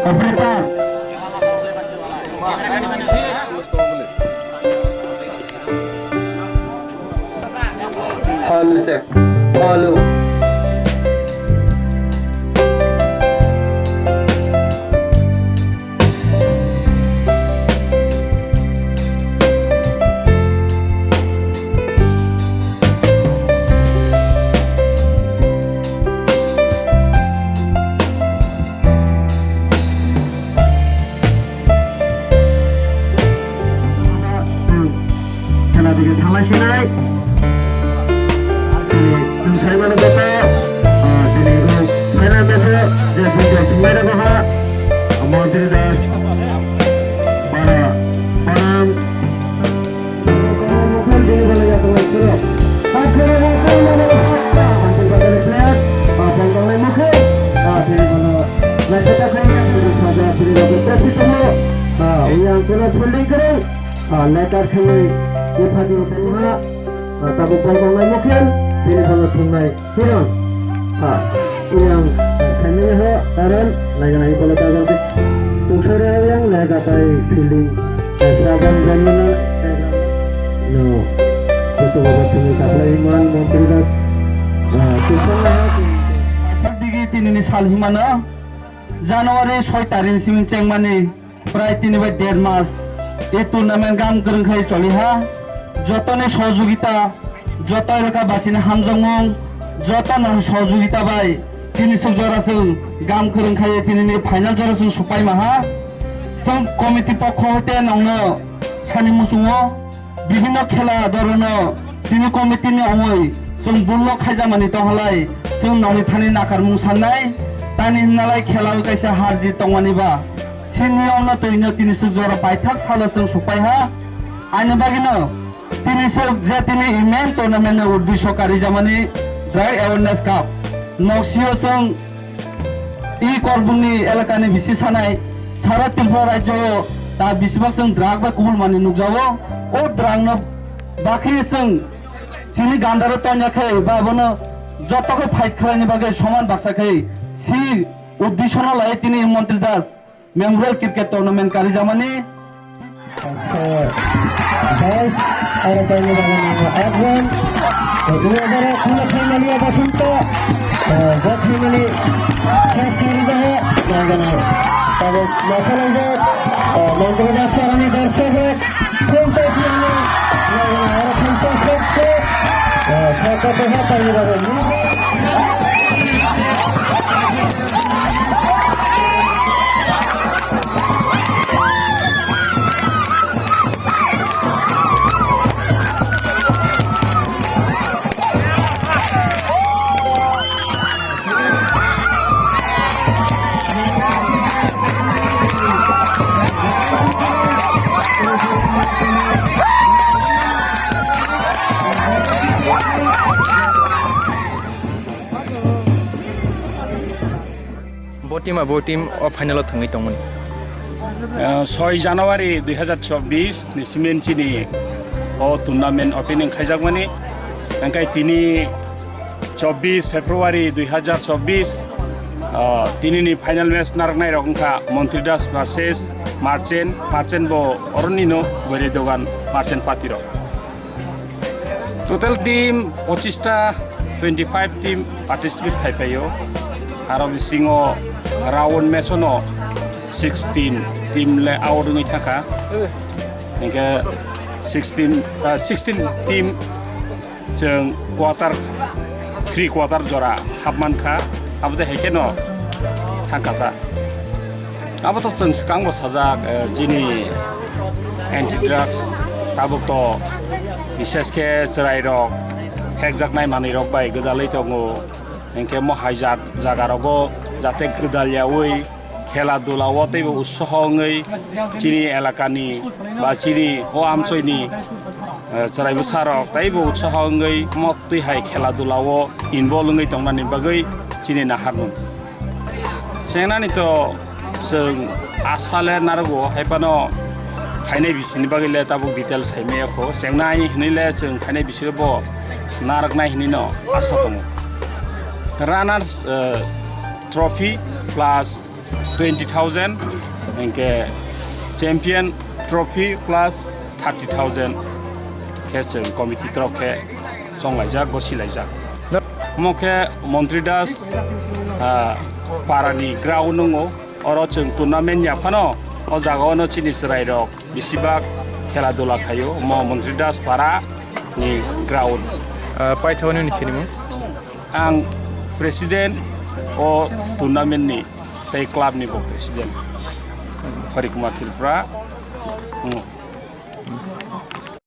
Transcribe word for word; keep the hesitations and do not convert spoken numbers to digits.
Operator. Hello, check. Hello. Khela dige thalai sinai. Tini chwng sai mano joto, ah, tini rok final match o je buitrok thwngmai rwgo ha, Montri Das, Bara, Baram, Yang kena fielding kereng, ah, letter khenwi, ye phadi tongha, ah, tabuk bol tongnai Mukhil, bini bolo thungnai. Hiron, ha, yang, khaimani ho, Taran, laga nai bola tagar di. Tungsara yang laga tai fielding, eh, Sravan Janmana, no, Kutu Baba Tumi Kaplai Iman, Montri Das, ah, Kusana, Digi tinini sal himano, January soi tarik ni simi chengmani, Prai tini bai der mas e tournament gam kwrwng khai choli ha. Jotoni sohojogita, joto elaka basini hamjakmung, joto nang sohojogita bai tini swk jora swng gam kwrwng khai tini ni final jora swng supai ma ha. Swng committee pokho hoite nongno sani muchungo. Bibhinno khela dorono chini committee ni ongoi chwng bulno khaijakmani tonghalai, chwng nokni thani nakarmung sannai, tani hwnalai khela o kaisa har jit tongmani ba. Sini ongno twino tini swk jora paithak salo chwng sukpai ha. Ani bagwino tini swk je tini i main tournament ni uddesho karijamani Drug Awareness Cup. Noksio chwng I Korbungni elakani bisi sanai, sara Tripura rajyo ta bisibak chwng drug bai kubul mani nukjago. O drug no bakhe chwng chini gandaro tonya khe ba bono joto khe fight khlaini bagwi soman baksa khe si uddesho no lai tini Montri Das Memorial Cricket Tournament karijamani. Bais, aro taini bagwi nango advan. Ini adalah kula family apa sunta. Bot family khas kari jahe. Nangana. Tabo masalah je. Montri Das parani darshok rok. Sunta sinana. Nangana aro sunta sokko. Sokko sehat taini bagwi. Bo team bai bo team o final o thwngwi tongmani. Ah, soi January dui hazar chobbish ni simin chini o tournament opening khaijakmani. Hingkhe tini chobbish February dui hazar chobbish, ah, tini ni final match narwknai rok wngkha Montri Das versus Marchen, Marchen bo oroni no Bwrwi Dogan Marchen party rok. Total team pochista, twenty five team participate khai paio. Aro bisingo round match ono sixteen team le out wngwi thangkha. Hingkhe sixteen, ah, sixteen team chwng quarter, three quarter jora hapmankha. Abo de hai kheno thangkha ta. Abo to chwng swkang bo sajak, eh, chini anti drugs tabuk to, bishesh khe chwrai rok phekjaknai manwi rok bai gwdalwi tongo. Hinkhe mo hai jat-, jaga rogo jate gwdal yaui khela dula o teibo utsaho wngwi chini elakani ba chini o amchoini, eh, chwrai bwsa rok teibo utsaho wngwi mo twi hai khela dula o involve wngwi tongnani bagwi chini naharmung. Chengnani to chwng asa le narwgo, hai phano phainai bisini bagwi le tabuk detail sai maya kho. Chengnai hinwi le chwng phainai bisino bo narwknai hinwi no asa tongo. Runners, eh, trophy plus twenty thousand, hinkhe champion trophy plus thirty thousand khe chwng committee torok khe chonglaijak, gosilaijak. Omo khe Montri Das, ah, parani ground wngo. Oro chwng tournament ya phano o jaga ono chini chwrairok besibak khela dula khaio, omo Montri Das para ni ground. Ah, paithakni nini sinimung? Ang president o tournament ni tei club ni bo president, Hari Kumar Tripura. Hmm.